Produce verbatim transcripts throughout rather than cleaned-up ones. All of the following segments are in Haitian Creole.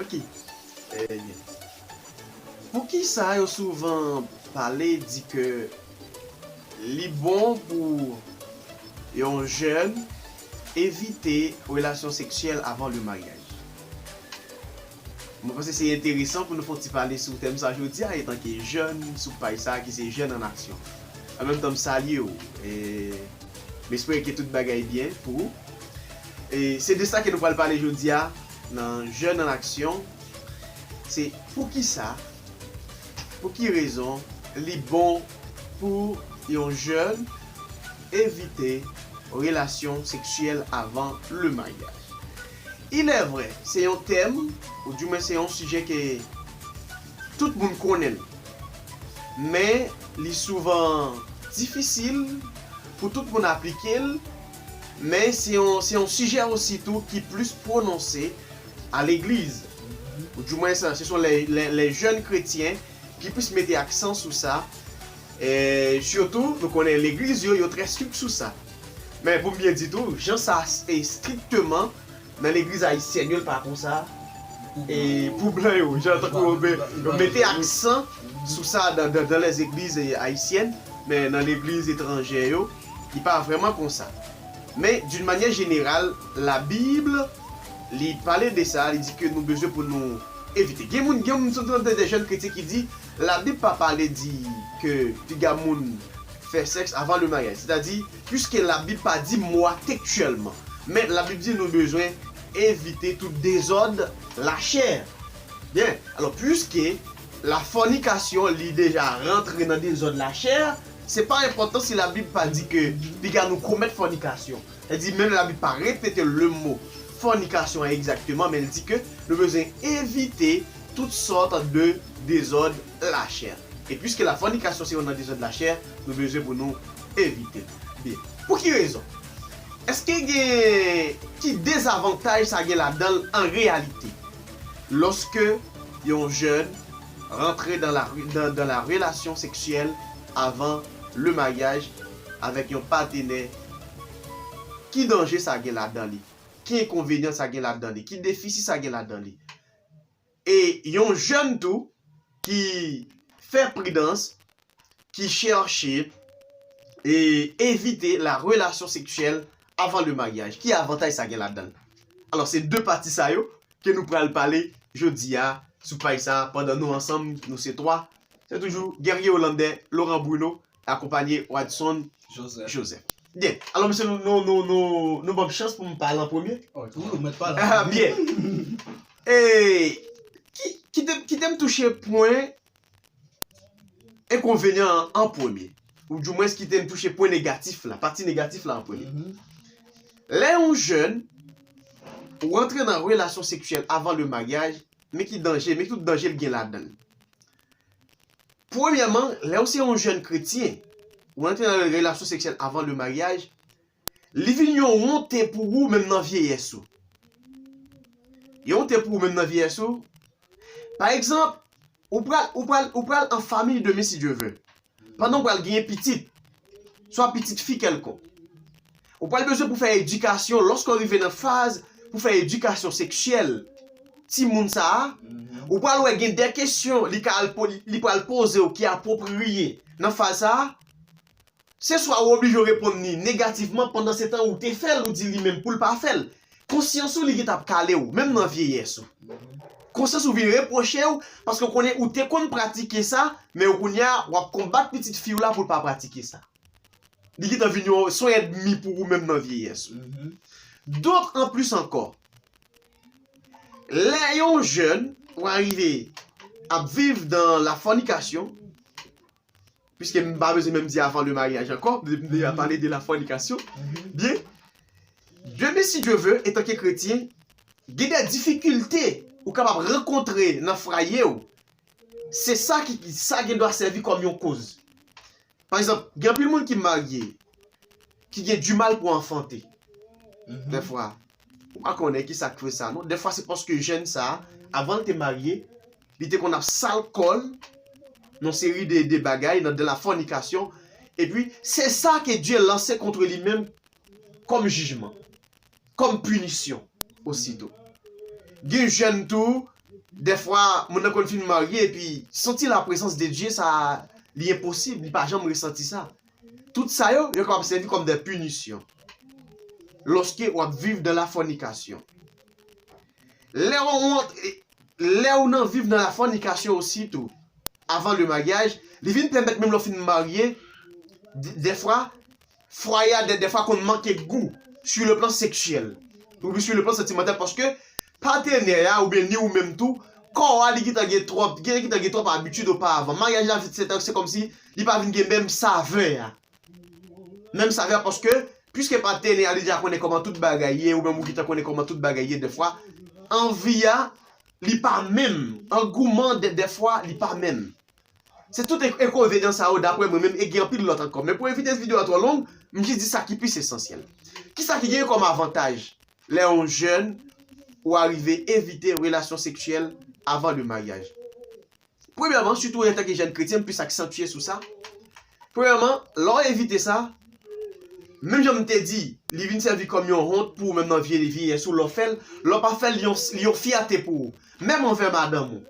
Ok. Ebyen, poukisa yo souvan pale di ke li bon pou yon jèn evite relasyon seksyèl avan le maryaj? Mwen panse se enteresan pou nou fè yon ti pale sou tèm sa jodi a, etanke jèn sou paj sa ki se Jèn an Aksyon. An menm tan, m salye w. E m espere ke tout bagay byen pou ou. E se de sa ke nou pral pale jodi a nan Jèn an Aksyon. Se poukisa, pou ki rezon li bon pou yon jèn evite relasyon seksyèl avan le maryaj. Il est vrai, se yon tèm, ou di mwen se yon sijè ke tout moun konnen l. Men li souvan difisil pou tout moun aplike l, men se yon, se yon sijè osi tou ki plis pwononse a legliz. Ou di mwen se, se son lè, lè, lè jèn kretyen ki plis mete aksan sou sa. E sitou, nou konnen legliz yo, yo trè strik sou sa. Men pou m byen di tou, jan sa e strikteman nan legliz ayisyèn yo, l pa konsa. E pou blan yo, jan tankou yo, yo mete aksan sou sa dans, dans, dans les églises haïtiennes, men nan legliz etranjè yo, li pa vrèman konsa. Men d'une manière générale, la Bible, li pale de sa, li di ke nou bezwen pou nou evite. Gen moun, gen moun, m tande de jèn kretyen ki di, la Bib pa pale di ke piga moun fè sèks avan le maryaj. Sètadi, piske la Bib pa di mo a tekstyèlman, men la Bib di nou bezwen evite tout dezòd lachè. Byen, alò, piske la fònikasyon, li deja rantre nan dezòd lachè, se pa enpòtan si la Bib pa di ke piga nou komèt fònikasyon. Sètadi, menm la Bib pa repete le mo fònikasyon egzakteman, men l di ke nou bezwen evite tout sòt de dezòd lachè. E piske la fònikasyon se youn nan dezòd lachè, nou bezwen pou nou evite l. Byen. Pou ki rezon? Èske gen, ki dezavantaj sa gen ladan l an reyalite? Lòske yon jèn rantre dans la, dans, dans la relation sexuelle avant le mariage avèk yon patenè, ki danje sa gen ladan li? Ki enkonvenyan sa gen ladan li? Ki defisi sa gen ladan li? E yon jèn tou ki fè pridans, ki chèche e evite la relasyon seksyèl avan le maryaj. Ki avantaj sa gen ladan l? Alò, se de pati sa yo ke nou pral pale jodi a sou paj sa a, pandan nou ansanm, nou se twa. Se toujou Guerrier Hollande, Laurent Bruno, akonpanye Wadson Joseph. Joseph. Byen. Alò, mesye, nou, nou, nou, nou, nou ban m chans pou m pale an premye? Ok, ou mèt pale. Ah, byen. E ki, kite, kite m touche pwen enkonvenyan an an premye. Ou dimwens kite m touche pwen negatif la, pati negatif la an premye. Mhm. Lè yon jèn, ou rantre nan relasyon seksyèl avan le maryaj, men ki danje, men ki tout danje l gen ladan l. Premyèman, lè w se yon jèn kretyen, ou rantre nan relasyon seksyèl avan le maryaj, li vin yon wonte pou ou menm nan vyeyès ou. Yon wonte pou ou menm nan vyeyès ou. Pa egzanp, ou pral, ou pral, ou pral an fanmi demen si Dye vle. Pandan w pral genyen pitit, swa pitit fi kèlkonk. Ou pral bezwen pou fè edikasyon, lòske w rive nan faz pou fè edikasyon seksyèl timoun sa a, ou pral wè gen de kesyon li ka al po-, li pral poze w ki apwopriye nan faz sa a. Se swa ou oblije w reponn li negativman, pandan se tan ou te fè l, ou di li menm pou l pa fè l. Konsyans ou li gentan ap kale w, menm nan vyeyès ou. Konsyans ou vin repwoche w, paske w konnen ou te konn pratike sa, men kounye a, w ap konbat pitit fi w la pou l pa pratike sa. Li gentan vin yon, se yon ènmi pou ou menm nan vyeyès ou. Donk, anplis ankò, lè yon jèn ou arive ap viv dans la fornication, piske m pa bezwen menm di avan le maryaj ankò, m deja pale de la fornication. Byen, demen si Dye vle, etanke kretyen, gen de difikilte ou kapab rankontre nan fwaye w. Se sa ki, sa gen dwa sèvi kòm yon koz. Pa egzanp, gen anpil moun ki marye, ki gen dimal pou anfante. Dèfwa, ou pa konnen ki sa k fè sa, non. Dèfwa, se paske jèn sa a, avan l te marye, li te konn ap sal kò l nan seri de, de bagay, nan de la fornication. Epi, se sa ke Dye lanse kont li menm kòm jijman, kòm pinisyon, ositou. Gen jèn tou, Dèfwa, moun nan konn fin marye epi santi la présence de Dieu, sa, li enposib, li pa janm resanti sa. Tout sa yo, yo kapab sèvi kòm de pinisyon. Lòske w ap viv dans la fornication. Lè w, lè w nan viv dans la fornication aussi tou, avant le mariage, li vin pèmèt menm lè w fin marye, dèfwa, fwaye a dèfwa konn manke gou sur le plan sexuel, oubyen sur le plan sentimental, paske patenè a, oubyen ni ou menm tou, kò a li gentan gen twòp, gen, gentan gen twòp abitid oparavan. Maryaj la, se, se kòmsi li pa vin gen menm savè a. Menm savè a, paske, piske patenè a, li deja konnen kòman tout bagay ye, ou menm ou gentan konnen kòman tout bagay ye, dèfwa, anvi a, li pa menm. Angouman, dè, dèfwa, li pa menm. Se tout enkonvenyan sa yo, daprè mwen menm, e gen anpil lòt ankò. Men pou evite videyo a twò long, m jis di sa ki plis esansyèl. Kisa ki genyen kòm avantaj lè yon jèn ou arive evite relasyon seksyèl avan le maryaj? Premyèman, sitou antanke jèn kretyen, m plis aksantye sou sa. Premyèman, lè w evite sa, menm jan m te di, li vin sèvi kòm yon wont pou ou menm nan vye, vyeyès ou, lè w fè l, lè w pa fè l, li yon, li yon fyète pou ou. Menm anvè madanm ou.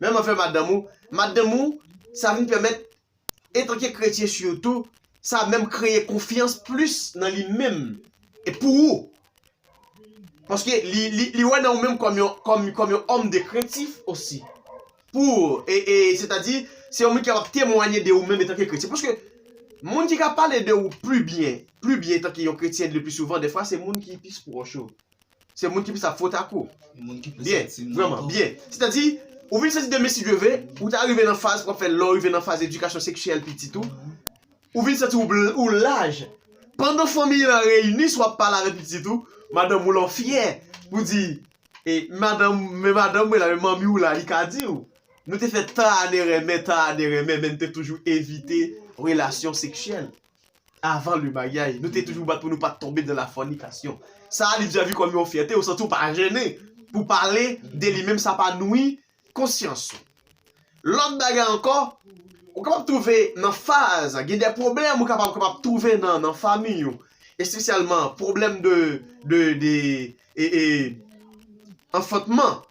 Menm anvè madanm ou. Madanm ou, sa vin pèmèt, antanke kretyen sitou, sa menm kreye konfyans plis nan li menm. E pou ou. Paske li, li, li wè nan ou menm kòm yon, kòm, kòm yon òm de krentif osi. Pou, e, e, sètadi, se yon moun ki kapab temwanye de ou menm antanke kretyen. Paske moun ki ka pale de ou pli byen, pli byen antanke yon kretyen le pli souvan, dèfwa se moun ki plis pwòch ou. Se moun ki plis ap fwot ak ou. Moun ki plis byen, entim ou vrèman, tou. Byen. Sètadi, ou vin santi demen si Dye vle, ou ta rive nan faz pou fè lè w rive nan faz edikasyon seksyèl pitit ou. Ou vin santi ou, bl- ou laj. Pandan fanmi an reyini, si w ap pale avèk pitit ou, madanm ou lan fyè pou di, e, madanm, men madanm mwen la, men manmi w la, li ka di w. Nou te fè tan ane renmen, tan ane renmen, men n te toujou evite relasyon seksyèl avan le maryaj. Nou te toujou bat pou nou pa t tonbe dans la fornication. Sa a, li vin sèvi kòm yon fyète, ou santi w pa jennen pou pale de li menm, sa pa nwi konsyans ou. Lòt bagay ankò, ou kapab twouve nan faz, gen de pwoblèm ou kapab, kapab twouve nan, nan fanmi ou, espesyalman pwoblèm de, de, de, e, e, anfantman.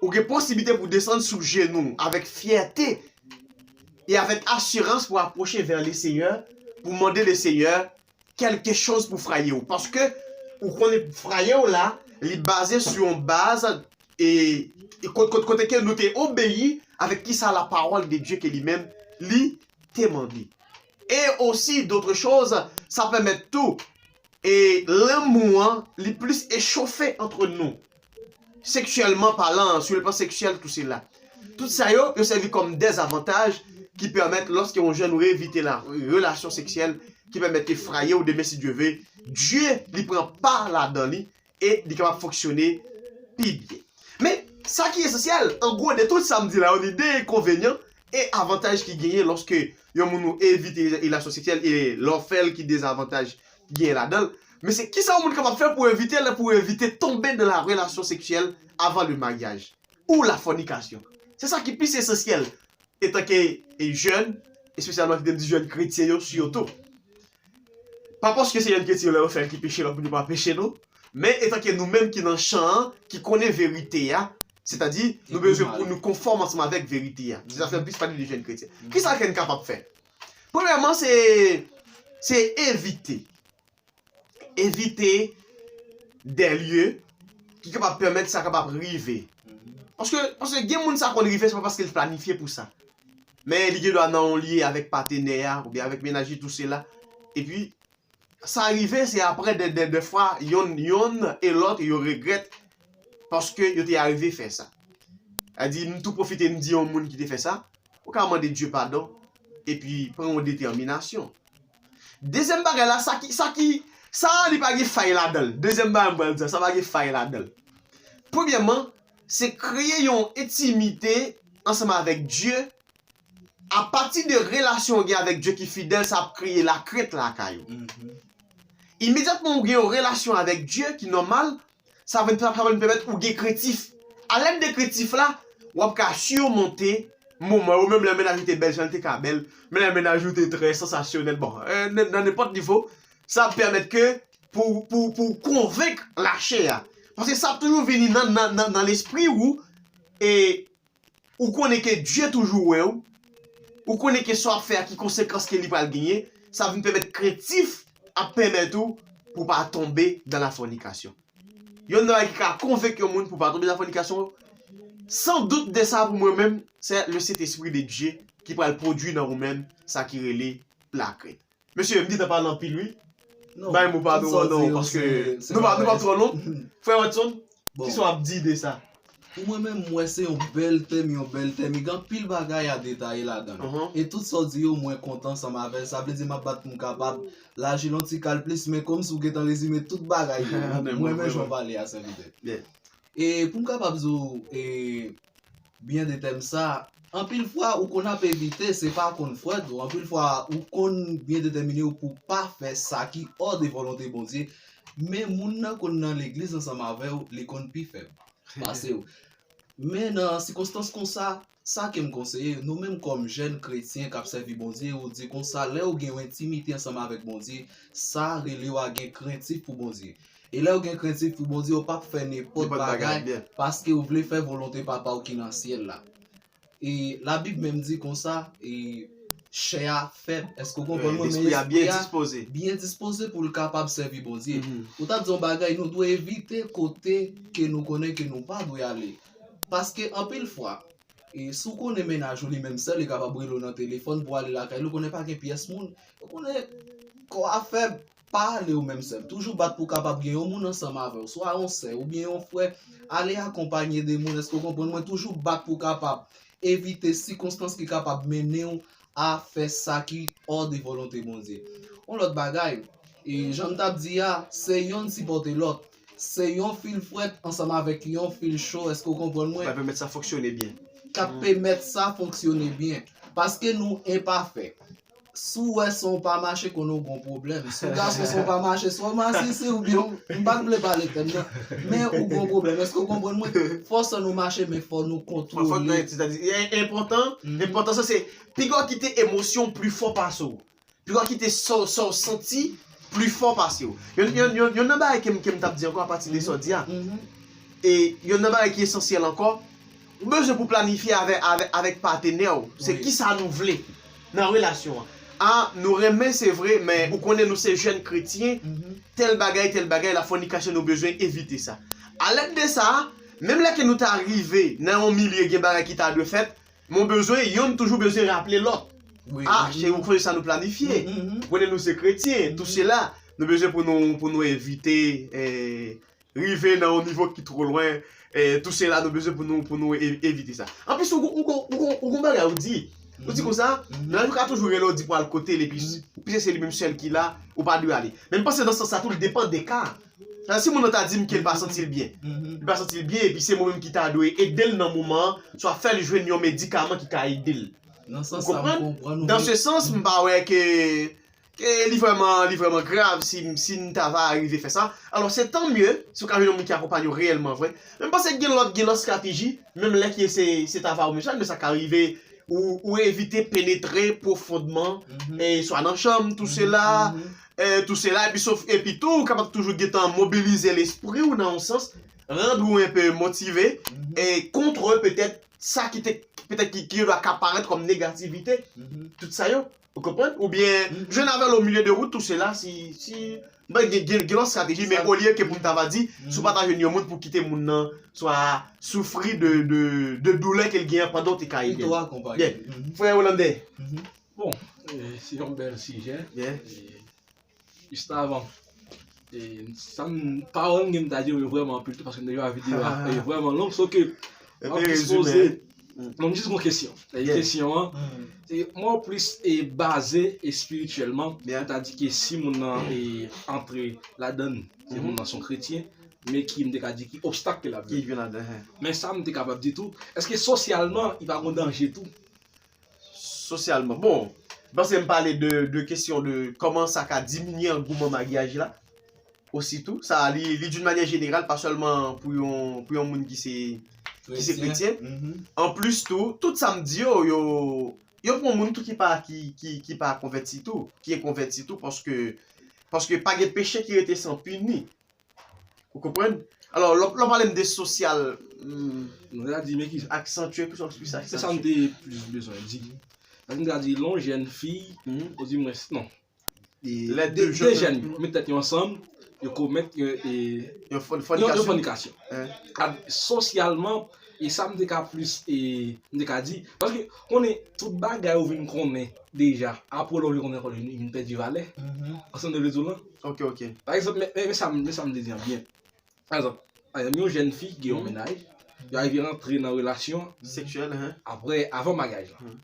Ou gen posiblite pou desann sou jenou avèk fyète e avèk asirans pou apwoche vè le Seyè, pou mande le Seyè kèlke choz pou fraye w. Paske ou konnen fraye w la, li baze sou yon baz e, e kot, kot, kote ke nou te obeyi avèk kisa la parole de Dieu ke li menm li te mande. E osi, d'autres choses, sa pèmèt tou, e lanmou an, li plis echofe ant nou. Seksyèlman palan, sur le plan sexuel, tout sela. Tout sa yo, yo sèvi kòm dezavantaj ki pèmèt, lòske yon jèn ou evite la relasyon seksyèl, ki pèmèt ke fraye w demen, si Dye vle, Dye, li pran pa ladan li, e li kapab fonksyone pi byen. Men, sa ki esansyèl, an gwo de tout sa m di la yo, ni de enkonvenyan e avantaj ki genyen lòske yon moun ou evite relasyon seksyèl e lè w fè l ki dezavantaj ki genyen ladan l. Men se kisa yon moun kapab fè pou evite l, pou evite tonbe nan la relasyon seksyèl avan le maryaj ou la fònikasyon. Se sa ki plis esansyèl. Etanke, e, jèn, espesyalman ki te di jèn kretyen yo sitou. Pa paske se jèn kretyen yo lè yo fè l ki peche, lòt moun yo pa peche non. Men etanke nou menm ki nan chan an, ki konnen verite a, sètadi nou bezwen pou nou konfòm ansanm avèk verite a. Se sa fè m plis pale de jèn kretyen. Kisa ke n kapab fè? Premyèman, se, se evite. Evite de lye ki kapab pèmèt sa kapab rive. Paske, paske gen moun sa konn rive, se pa paske l planifye pou sa. Men li gen dwa nan yon lye avèk patenè a, oubyen avèk mennaj li, tou sela. Epi, sa rive, se apre de, de, de fwa, yonn, yonn e lòt, yo regrèt paske yo te arive fè sa. Sa di, m tou pwofite, m di yon moun ki te fè sa, ou ka mande Dye padon, epi pran yon detèminasyon. Dezyèm bagay la, sa ki, sa ki, sa a li pa gen fay ladan l. Dezyèm bagay m pral di a, sa pa gen fay ladan l. Premyèman, se kreye yon entimite ansanm avèk Dye. Apati de relasyon w gen avèk Dye ki fidèl, sa ap kreye lakrent lakay ou. Imedyatman ou gen yon relasyon avèk Dye ki nòmal, sa vin, sa vin pèmèt ou gen krentif. Alèd de krentif la, w ap ka simonte moman yo, menm lè mennaj ou te bèl jan l te ka bèl, menm lè mennaj ou te trè sansasyonèl, bon, nan nenpòt nivo, sa ap pèmèt ke pou, pou, pou konvenk lachè a. Paske sa ap toujou vini nan, nan, nan, nan lespri ou, e ou konnen ke Dye toujou wè w, ou konnen ke sa w ap fè a ki konsekans ke li pral genyen, sa vin pèmèt krentif ap pèmèt ou pou w pa tonbe dans la fornication. Youn nan bagay ki ka konvenk yon moun pou pa tonbe nan fònikasyon, san dout de sa pou mwen menm, se le Saint-Esprit de Dieu ki pral pwodui nan ou menm sa ki rele lakrent. Mesye, m gentan pale anpil wi. Bay mo padon an non, paske nou pa nou pa twò long. Frè Watson, kisa w ap di de sa? Pou mwen menm, m wè se yon bèl tèm, yon bèl tèm. E gen anpil bagay a detaye ladan l. E tout sa w di yo, mwen kontan ansanm avè l. Sa vle di m ap bat pou m kapab laji l yon ti kal plis, men kòmsi w gentan rezime tout bagay yo. M renmen jan w pale a, sèvitè. E pou m kapab di w e, byen de tèm sa, anpil fwa ou konn ap evite, se pa konn fwèt ou, anpil fwa ou konn byen detèmine w pou pa fè sa ki hors de volonté Bondye, men moun nan konn nan legliz ansanm avè w, li konn pi fèb pase w. Men nan sikonstans konsa, sa ke m konseye, nou menm kòm jèn kretyen k ap sèvi Bondye, ou di konsa, lè ou gen yon entimite ansanm avèk Bondye, sa rele w a gen krentif pou Bondye. E lè ou gen krentif pou Bondye, ou p ap fè nenpòt bagay paske ou vle fè volonte Papa w ki nan syèl la. E Labib menm di konsa, e chè a fèb. Èske w konprann mwen? Men lespri a byen dispoze pou l kapab sèvi Bondye. Ou t ap di yon bagay, nou dwe evite kote ke nou konnen ke nou pa dwe ale. Paske anpil fwa, e si w konnen mennaj ou li menm sèl, li kapab rele w nan telefòn pou w ale lakay li, ou konnen pa gen pyès moun. Ou konnen kò a fèb, pa ale ou menm sèl. Toujou bat pou w kapab gen yon moun ansanm avè w, swa yon sè oubyen yon frè. Ale akonpaye de moun, èske w konprann mwen? Toujou bat pou w kapab evite sikonstans ki kapab mennen w a fè sa ki hors de volonte Bondye. Yon lòt bagay, e jan m t ap di a, se yonn sipòte lòt. Se yon fil frèt ansanm avèk yon fil cho, èske w konprann mwen? K ap pèmèt sa fonksyone byen. K ap pèmèt sa fonksyone byen. Paske nou enpafè. Si w wè san w pa mache, konnen w gon pwoblèm. Si w gason san w pa mache, swa w masisi oubyen w, m pa t vle pale tèm nan. Men ou gon pwoblèm. Èske w konprann mwen? Fò san nou mache, men fò nou kontwole. Fò nou, sètadi, e enpòtan, enpòtan sa se, piga w kite emosyon w pli fò pase w. Piga w kite sa w, sa w santi pli fò pase w. Yonn, yonn, yonn, yonn nan bagay ke m, ke m t ap di ankò apati de sa w di a. E yonn nan bagay ki esansyèl ankò, ou bezwen pou planifye avè, avè, avèk patenè w. Se kisa nou vle nan relasyon an. A, nou renmen, se vre, men ou konnen nou se jèn kretyen, tèl bagay, tèl bagay, la fònikasyon, nou bezwen evite sa. Alèd de sa, menm lè ke nou ta rive nan yon milye gen bagay ki ta dwe fèt, men w bezwen, yonn toujou bezwen raple lòt. A, cheri, ou sonje sa nou planifye. Ou konnen nou se kretyen, tou sela, nou bezwen pou nou, pou nou evite, eh, rive nan yon nivo ki twò lwen, eh, tou sela nou bezwen pou nou, pou nou e-, evite sa. Anplis, ou, ou, ou, ou, ou gon bagay ou di, ou di konsa, nan ou ka toujou rele w di pou al kote l, epi, piske se li menm sèl ki la, ou pa dwe ale. Men m panse nan sans sa tou, li depann de ka. Sa, si moun nan ta di m ke l pa santi l byen, li pa santi l byen, epi se mwen menm ki ta dwe ede l nan moman an, swa fè l jwenn yon medikaman ki ka ede l. Ou konprann? Dans ce sens, m pa wè ke ke li vrèman, li vrèman grav si, si n ta va rive fè sa. Alò, se tan mye si w ka jwenn yon moun ki akonpaye w reyèlman vre. Men m panse gen lòt, gen lòt estrateji, menm lè ke se, se ta va ou menm sa, men sa ka rive, ou, ou evite penetre pwofondman, e swa nan chanm, tou sela, e tou sela, epi sof, epi tou, ou kapab toujou gentan mobilize lespri w nan yon sans, rann ou enpe motive, e kontre petèt sa ki te, petèt ki, ki ka parèt kòm negativite, tout sa yo. Ou konprann? Oubyen jwenn avè l o milye de wout, tou sela, si, si, ben, gen, gen, gen lòt estrateji, men olye ke pou m ta va di, si w pa ta jwenn yon moun pou kite moun nan, swa soufri de, de, de doulè ke l genyen pandan w te ka ede l. Pito akonpaye. Byen. Frè Hollande. Bon, e, se yon bèl sijè. E, jis avan, e, sa m, pawòl m gen m ta di yo vrèman anpil tou, paske m te jwe videyo a, e vrèman long, so ke, m ap dispoze, non, m jis gon kesyon. E kesyon an, se, mwen plis, e, baze espirityèlman, m ta di ke si moun nan, e, antre ladann, se moun nan se yon kretyen, men ki, m te ka di, ki obstak ke l ap viv. Men sa m te kapab di tou, èske sosyalman, li pa gon danje tou? Sosyalman. Bon, m panse m pale de, de kesyon de kòman sa ka diminye angouman maryaj la. Osi tou, sa, li, li d'une manière générale, pa sèlman pou yon, pou yon moun ki se, ki se kretyen. Anplis tou, tout sa m di yo, yo, yo pou yon moun tou ki pa, ki, ki, ki pa konvèti tou, ki enkonvèti tou, paske, paske pa gen peche ki rete san pini. Ou konprann? Alò, lè w pale m de sosyal, hmm, Nou ta di, men ki aksantye, ki sòs plis Se sa m te plis bezwen di. Sa m te ka di, lè yon jèn fi, ou di mwen, non. Lè De de jèn jèn met tèt yo ansanm, yo komèt yon, e, yon fò- yon, yon fònikasyon. Fònikasyon. Ad- Sosyalman, e sa m te ka plis, e, m te ka di. Paske, konnen, tout bagay ou vin konnen deja, apre lè ou vin konnen ankò, li vin pèdi valè. Ansanm de vle di w lan. Ok, ok. Pa egzanp, men, men, men sa m, men sa m te di an byen. Pa egzanp, pa egzanp, yon jèn fi ki gen yon mennaj, yo rive rantre nan relasyon Seksyèl, hein. Apre, avan maryaj lan.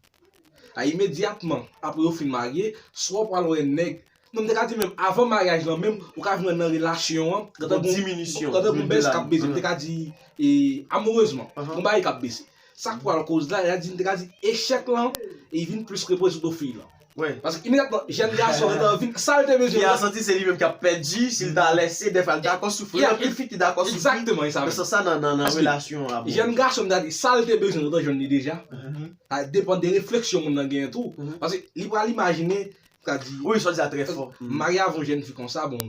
A imedyatman, apre yo fin marye, swa w pral wè nèg, non, m te ka di menm, avan maryaj lan menm, ou ka vin wè nan relasyon an, Gon diminusyon. Gade gon bès k ap bese, m te ka di, e, amourezman, gon bagay k ap bese. Sa k pral koz la, e a di, m te ka di, echèk lan, e vin plis repoze sou do fi lan. Paske imedyatman, jèn gason gentan vin, sa l te bezwen. Fi a santi se li menm k ap pèdi, si l ta lèse, dèfwa l dakò soufri. Gen anpil fi ki dakò soufri. Egzakteman, e sa menm. Nan sans sa, nan, nan, nan relasyon an. Jèn gason, m ta di, sa l te bezwen, gentan jwenn li deja. Sa depann de refleksyon moun nan genyen tou. Paske li pral imajine, ka di. Wi, sa w di a trè fò. Marye avè yon jèn fi konsa, bon.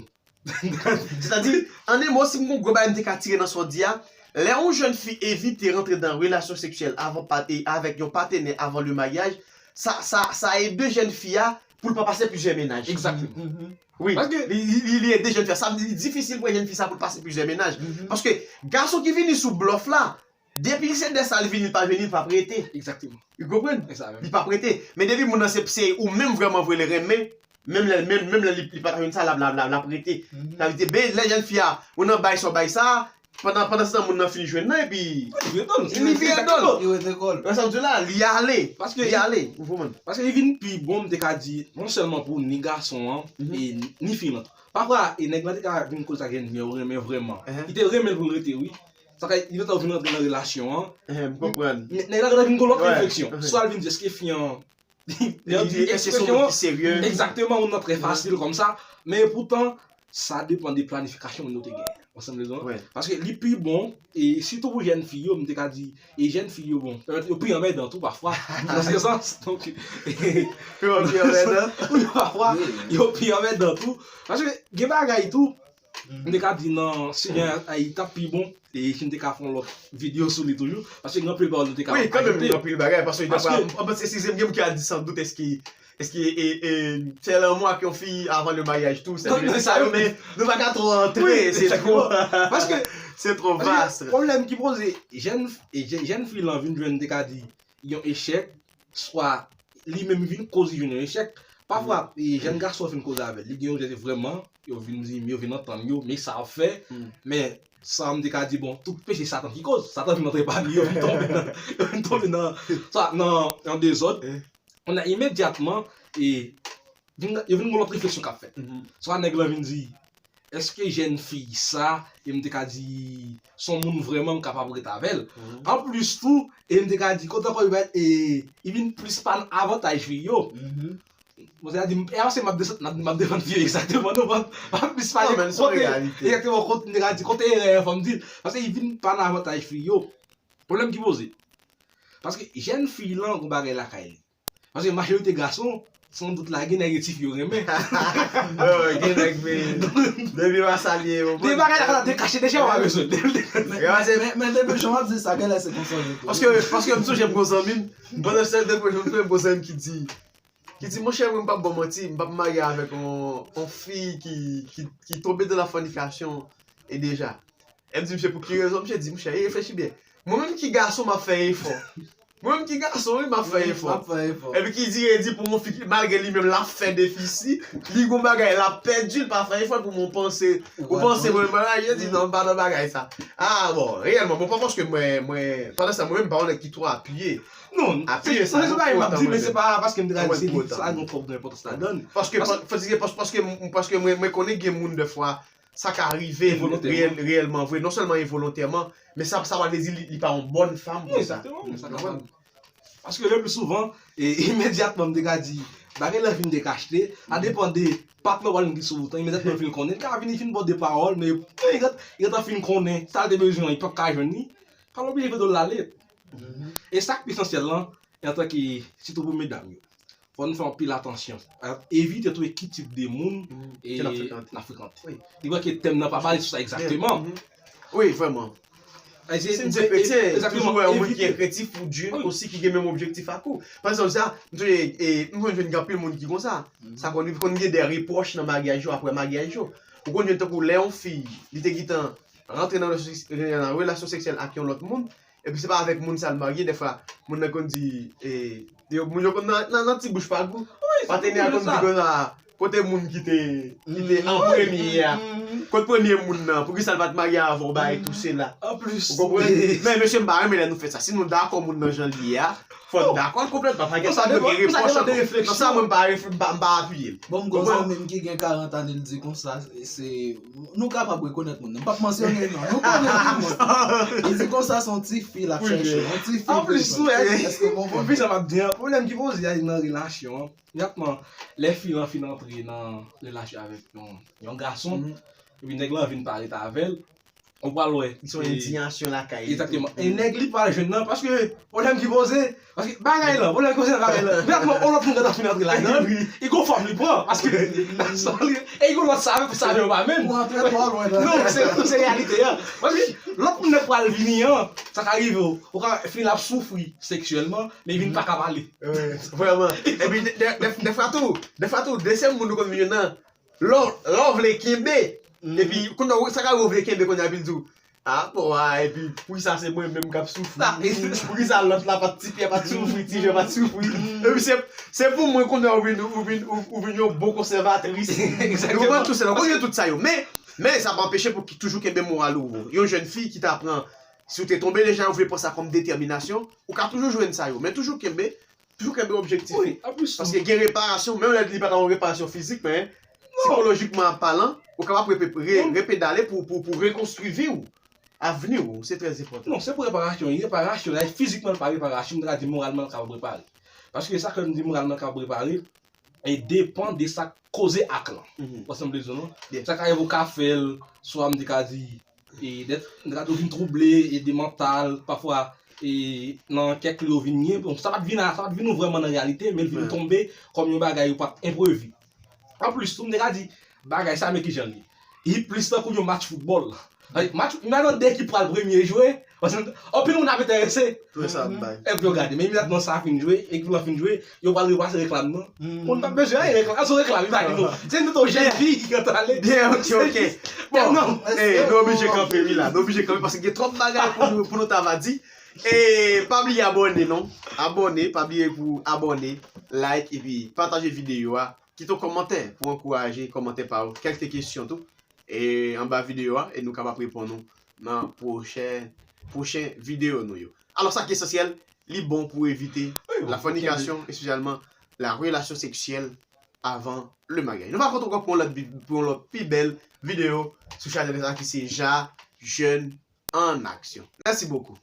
Sètadi, an de mo, si m gon gwo bagay m te ka tire nan sa w di a, lè yon jèn fi evite rantre nan relasyon seksyèl avan pa- e avèk yon patenè avan le maryaj, sa, sa, sa ede jèn fi a pou l pa pase plizyè mennaj. Egzakteman. Wi, li, li, li, li ede jèn fi a. Sa vle di li difisil pou jèn fi sa pou l pase plizyè mennaj. Paske gason ki vini sou blòf la, depi se de sa l vini, l pa vini, l p ap rete. Egzakteman. Ou konprann? Li p ap rete. Men depi moun nan se, se ou menm vrèman vre l renmen, menm lè, menm, menm lè li, li pa ta jwenn sa, l ap, l ap, l ap, l ap rete. Sa vle di, ben, lè jèn fi a, ou nan bay sa w bay sa, pandan, pandan se tan moun nan fin jwenn nan, epi li vire do l. Li rete kò l. Wè sa m di w la, li ale. Li ale. Ou konprann? Paske li vin pi bon, m te ka di, non sèlman pou ni gason an, e ni fi lan tou. Pafwa, e nèg lan te ka vin koz ak jèn fi an, yo renmen vrèman. Li te renmen l pou l rete, wi. Sa fè, li gentan vin rantre nan relasyon an. M konprann. Nèg la gentan vin gon lòt refleksyon. Swa l vin di, èske fi an Li, li, èske se yon moun ki serye? Egzakteman, moun nan trè fasil kòmsa. Men epoutan, sa depann de planifikasyon moun yo te genyen. Ou konprann? Paske li pi bon, e sitou pou jèn fi yo, m te ka di, e jèn fi yo, bon, yo pi anmèdan tou pafwa. Nan se sans, donk, Yo pi anmèdan. Wi, pafwa, yo pi anmèdan tou. Paske gen bagay tou, M te ka di nan, si gen ay t ap pi bon, e si m te ka fè yon lòt videyo sou li toujou, paske gen anpil bagay nou te ka ajoute. Wi, kanmenm, gen anpil bagay, paske, paske, eskize m, gen moun ki a di san dout, èske, èske, e, e, fè lanmou ak yon fi avan le maryaj tou, se sa yo, men nou pa ka twò antre, se twò, se twò vas. Pwoblèm ki poze, jèn, e, jèn, jèn fi lan vin jwenn, m te ka di, yon echèk, swa li menm vin koz li jwenn yon echèk. Pafwa, e, jèn gason fin koze avè l, li gen yon jèn vrèman, yo vin di, yo vin antann yo, men sa ap fè, men sa m te ka di, bon, tout peche Satan ki koz, Satan vin antre pami yo, vin tonbe nan, yo vin tonbe nan, sa, nan, nan dezòd. Kounye a, imedyatman, e, vin, yo vin gon lòt refleksyon k ap fèt. Swa nèg lan vin di, èske jèn fi sa, e m te ka di, se yon moun vrèman m kapab ret avè l. Anplis tou, e m te ka di, kote ankò li vin plis pa nan avantaj fi yo. Mwen te ka di, e a se m ap desann, m ap, m ap defann fi yo egzakteman, non, m ap, m ap plis pale kote, egzakteman, kote, m te ka di, kote erè an, fò m di l. Paske li vin pa nan avantaj fi yo. Pwoblèm ki poze. Paske jèn fi lan, gon bagay lakay li. Paske majorite gason, san dout la, gen nèg e tifi yo renmen. Gen nèg, men, depi w a salye, ou konprann? Gen bagay la ka te kache deja, ou pa bezwen. Men, men, men depi jan w ap di sa, genlè se konsa l ye tou. Paske, paske m sonje m gon zanmi m, pandan se tan depi m gon zanmi m ki di, ki di, monchè, mwen m p ap ba w manti, m p ap marye avèk yon, yon fi ki, ki, ki tonbe dans la fornication e deja. E m di misye pou ki rezon, misye di, monchè, e reflechi byen. Mwen menm ki gason, m ap fè efò. Mwen menm ki gason, wi, m ap fè efò. M ap fè efò. Epi ki di, e di pou yon fi, malgre li menm l ap fè defisi, li gon bagay, l ap pèdi, l pa fè efò, pou mwen panse, ou panse mwen bagay, yo di, non, m pa nan bagay sa. Ah, bon, reyèlman, bon, pa paske mwen, mwen, pandan sa, mwen menm, m pa yon nèg ki twò apiye. Non, apiye sa, se pa bagay m ap di, men se pa paske m te ka di se li, sa gen twòp gran enpòtans ladan. Paske, paske, paske mwen, mwen konnen gen moun, dèfwa, sa ka rive reyèl, reyèlman vre, non sèlman envolontèman, men sa, sa pa vle di li, li pa yon bòn fanm pou sa. Egzakteman, men sa ka fè. Paske le pli souvan, e, imedyatman, m te ka di, bagay la fin dekachte, sa depann de patnè w ki sou wout lan, imedyatman l fin konnen, li ka vini fin ba w de pawòl, men li gentan, li gentan fin konnen, sa l te bezwen an, li p ap ka jwenn li, pa l oblije vide w l ale. E sa k pi esansyèl lan, e antanke, sitou pou medam yo. Fò n fè anpil atansyon. Evite tou e ki tip de moun n ap frekante. Li kwè ke tèm nan pa pale sou sa egzakteman. Wi, vrèman. Si n se kretyen, toujou wè yon moun ki kretyen pou Dye osi ki gen menm objektif ak ou. Pa egzanp, sa, m sonje, e, m konn jwenn gen anpil moun ki konsa. Sa konn, konn gen de repwòch nan maryaj yo, apre maryaj yo. Ou konn jwenn tankou lè yon fi, li te gentan rantre nan relasyon, nan relasyon seksyèl ak yon lòt moun, epi se pa avèk moun sa l marye, dèfwa, moun nan konn di, e, yo, moun yo konn nan, nan, nan ti bouch pa gou. Patnè a konn di konsa, kote moun ki te, ki te an premye a? Kot premye moun nan? Poukisa l pa t marye avè w, bagay tou sela? Ou konprann? Men mesye, m pa renmen lè nou fè sa. Si nou dakò moun nan jan l ye a, fò n dakò l konplètman. Pa gen sa, nou gen repwòch ankò. Non, sa mwen m pa, m pa, m pa apiye l. Bon, m gon zanmi m ki gen karant ane, l di konsa, se, nou kapab rekonèt moun nan. M p ap mansyone non. Nou konnen ki moun. Li di konsa se yon ti fi l ap chèche. Yon ti fi. Anplis, wi. Èske bon, bon, sa m ap di an, pwoblèm ki poze a nan relasyon an. Egzakteman, lè fi lan fin antre nan relasyon avèk yon, yon gason, epi nèg lan vin parèt avè l, ou pral wè. Li se yon endiyasyon lakay li. Egzakteman. E nèg li pral jwenn nan, paske pwoblèm ki poze, paske bagay lan, pwoblèm ki poze nan bagay lan. Egzakteman, yon lòt moun gentan fin antre ladan l, li gon fòm li pran, paske sa li, e li gon lòt save, save yo pa menm. Ou antre twò lwen nan. Non, se, se reyalite an. Paske lòt moun nan pral vini an, sa ka rive w, ou ka fin ap soufri seksyèlman, men vin pa ka pale. Vrèman. Epi de, de, de, dèfwa tou, dèfwa tou, dezyèm moun ou konn vin jwenn nan, lè w, lè w vle kenbe, epi kounye a, sa ka rive w vle kenbe kounye a, epi l di w, a, bon, a, epi poukisa se mwen menm k ap soufri? Poukisa lòt la pa t, ti pyè pa t soufri, ti jè pa t soufri? Epi se, se pou mwen kounye a ou vin, ou vin, ou, ou vin yon bon konsèvatris. Ou konprann tou se la, ou konn gen tout sa yo. Men, men sa pa anpeche pou ki toujou kenbe moral ou. Yon jèn fi ki ta pran, si w te tonbe deja, ou vle pran sa kòm detèminasyon, ou ka toujou jwenn sa yo. Men toujou kenbe, toujou kenbe objektif ou. Paske gen reparasyon, menm lè li pa ta yon reparasyon fizik, men sikolojikman palan, ou kapab repe-, re-, repedale pou, pou, pou rekonstwi vi w, avni w. Se trè enpòtan. Non, se pou reparasyon. Reparasyon, la, fizikman, l pa reparasyon, m ta ka di moralman, l kapab repare. Paske sa ke m di moralman, l kapab repare, e depann de sa k koze ak lan. Ou konprann sa m vle di w, non? Sa ka rive ou ka fè l, swa m te ka di, e, dèt, m te ka di ou vin twouble, e de mantal, pafwa, e nan kèk lè ou vin gen, bon, sa pa t vin a, sa pa t vin ou vrèman nan reyalite, men l vin tonbe kòm yon bagay ou pa t enprevi. Anplis tou, m te ka di, bagay sa, men kijan l ye. Li plis tankou yon match foutbòl. Like, match, imajinew de ekip pral premye jwe, paske anpil moun ap enterese. Epi yo gade, men imedyatman sa fin jwe, ekip lan fin jwe, yo pral repase reklam nan. Moun pa bezwen anyen reklam, se reklam, li pa gen non. Se nou tou jèn fi ki konn ale. Byen, ok, ok. Bon, non, eh, nou oblije kanpe, wi, la. Nou oblije kanpe paske gen twòp bagay pou nou, pou nou ta va di. E pa bliye abòne, non. Abòne, pa bliye pou abòne, like, epi pataje videyo a. Kite yon kòmantè pou ankouraje kòmantè pa w, kèk kesyon tou, e anba videyo a, e nou kapab reponn ou nan pwochè, pwochen videyo nou yo. Alò, sa ki esansyèl, li bon pou evite la fornication, espesyalman la relation sexuelle avant le mariage. Nou va kontre ankò pou yon lòt vi-, pou yon lòt pi bèl videyo sou chanèl sa ki se Ja Jèn an Aksyon. Merci beaucoup.